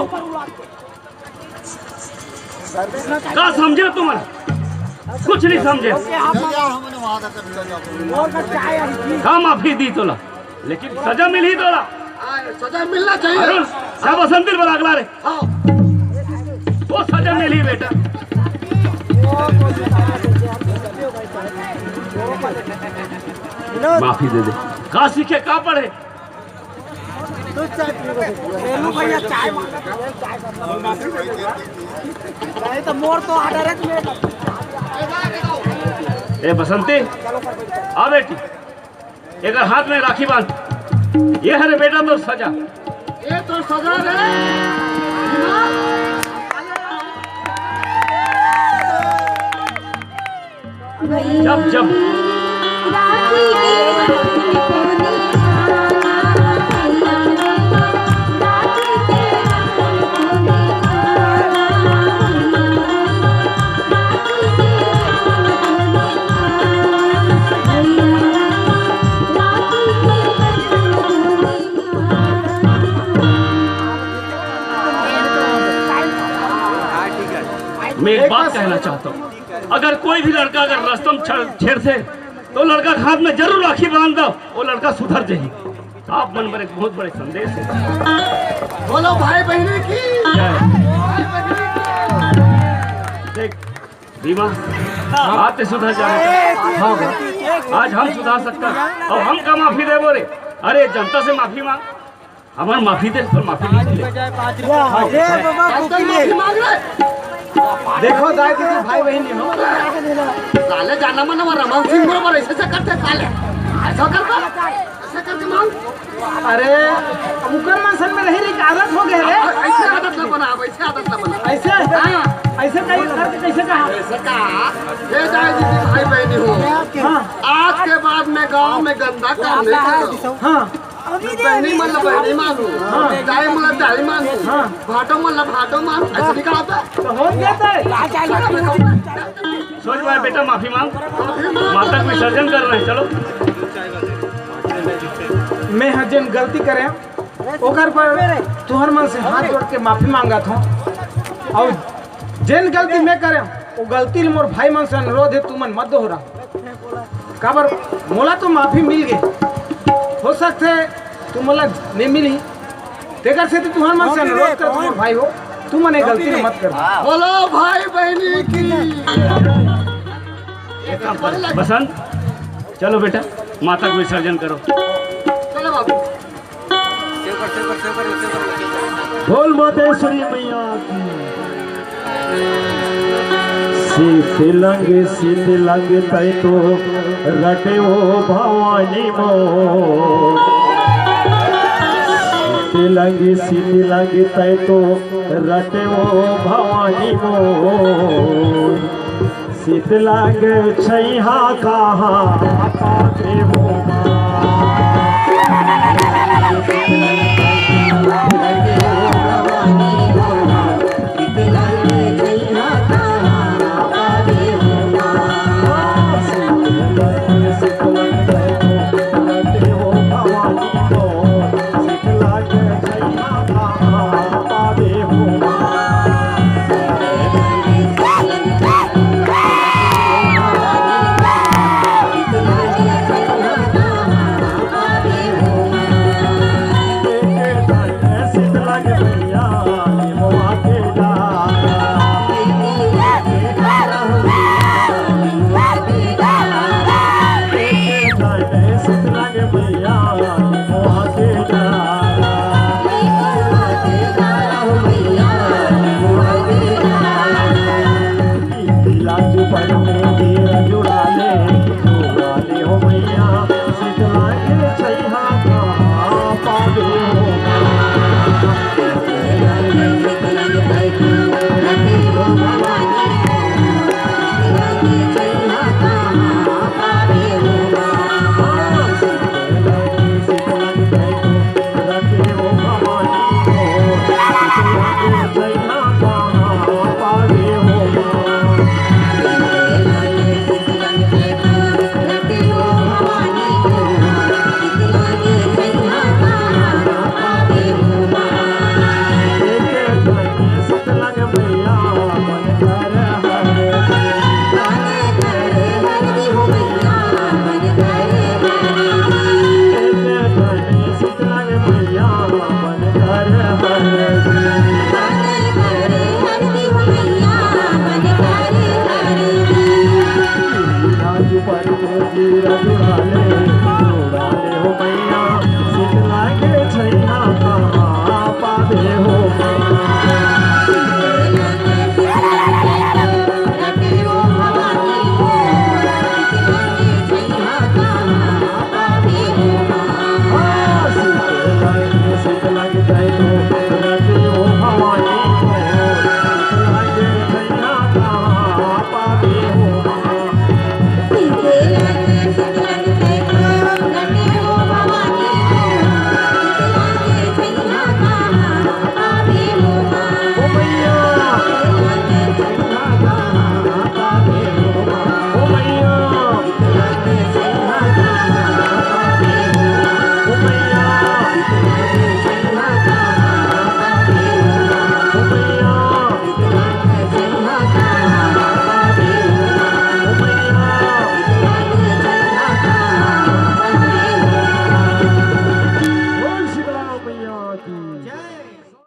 का समझे तुम? कुछ नहीं समझे। का माफी दी तोला, लेकिन सजा मिली तोला। हाँ, सजा मिलना चाहिए। अरुण, जा बसंती बला के ला रे। हाँ। वो सजा मिली बेटा। माफी दे दे। का सीखे, का पढ़े? दूध चाय पीबो। रेनू भैया चाय मांगत हे। नहीं तो मोर तो ऑर्डर है तुम्हें। ए बसंती, आ बेटी, एकर हाथ में राखी बांध। ये हरे बेटा तो सजा। ये तो सजा रे। जब जब मैं एक बात कहना चाहता हूँ, अगर कोई भी लड़का अगर रस्तम छेड़, छेड़ से, तो लड़का के हाथ में जरूर राखी बांध दो, वो लड़का सुधर जाही। आप मन पर एक बहुत बड़े संदेश है। बोलो भाई बहनी की। जय। भाई बहनी की। देख भीमा, आप तो सुधर जाना। हाँ, आज हम सुधार सकते हैं और हम का माफी देबो रे? अरे जनता से माफी मांग। हमार माफी दे, पर माफी नहीं दे। वाह, ये बाबा आज तक माफी मांग रहे। देखो दाई दीदी भाई बहन हो। साले जाना मना रमन सिंह बरोबर ऐसे से करते साले। ऐसा करता, ऐसे करके मांग। अरे, अब उकर मन सन में रही रही आदत हो गए रे। अब ऐसे आदत ना बना, अब ऐसे आदत ना बना। ऐसे? हाँ। ऐसे कहीं करके कैसे कहा? ऐसे कहा, हे दाई दीदी भाई बहनी हो। हाँ। आज के बाद में गांव में गंदा काम नहीं करो। हाँ। बहनी मन ला बहनी मानू, दाई मन ला दाई मानू, हाँ। भाटो मन ला भाटो मानू, ऐसे निकल आता है। तो हो गया तो है। सोच भाई बेटा, माफी मांग, माता के विसर्जन कर रहे हैं, चलो। मैं हा जेन गलती करे, ओकर पर तुहर मन से हाथ जोड़ के माफी मांगत हूँ। और जेन गलती मैं करे, वो गलती ले मोर भाई मन से अनुरोध है, तुमन मत दोहरा। काबर मोला तो माफी मिल गई, हो सकथे तुमन ला नहीं मिली, तेकर से तो तुहर मन से अनुरोध करत हूँ भाई हो, तुमन ये गलती ला मत कर। बोलो भाई बहनी की। बसंत, चलो बेटा, माता के विसर्जन करो। चलो बाबू। बोल मातेश्वरी मैया की। शीतलंग शीतलंग तै तो रटे ओ भवानी मो। शीतलंग शीतलंग तै तो रटे ओ भवानी मो। शीतलंग छैहा कहाँ पाबे हो। बोल सिद्धराम मैया की।